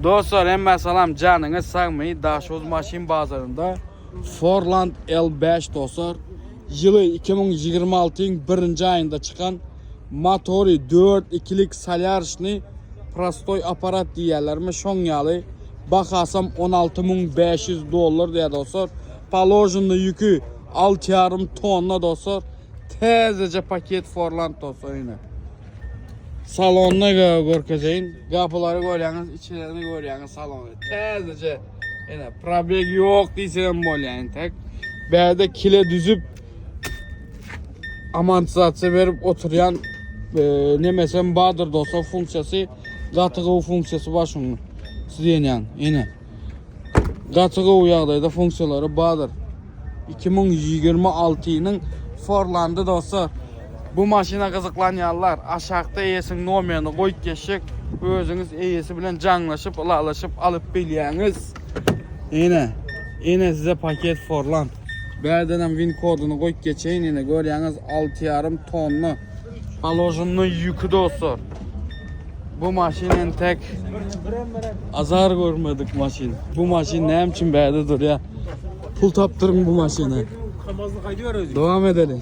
Dostlar hemmä salam janyňyz sagmy Daşoguz maşyn bazarynda Forland L5 dostlar ýyly 2026-yň birinji aýynda çykan motory 4 ikilik solýarşny prostoý aparat diýýärlermi şoň ýaly bahasam 16500 dollar diýýär dostlar položenny ýüki 6,5 tonna dostlar täzeje paket Forland dostlar ine. Salonyny görkezeýin. Gapylary görýäňiz, içlerini görýäňiz salony. Täzeje. Ene probeg ýok diýsem bolýar entek. Bärde kile düzüp amortizasiýa berip oturýan e, nemesem bardyr dostlar funksiýasy. Gaty gowy funksiýasy bar şunuň. Siz ýenýän, ene. Gaty gowy ýagdaýda funksiýalary bardyr. 2026-nyň Forlandy dostlar. Bu maşyna gyzyklanýanlar aşakda eýesiniň nomerini goýup geçjek. Özüňiz eýesi bilen jaňlaşyp, ylalaşyp alyp bilýäňiz. Ine, ine size paket Forland. Bärdenem win koduny goýup geçeýin ine görýäňiz 6,5 tonna položenny ýüki dostlar. Bu maşyn entek azar görmedik maşyn. Bu maşyn näme üçin bärde durýar? Pul tapdyryň bu maşyna. Dowam edelim.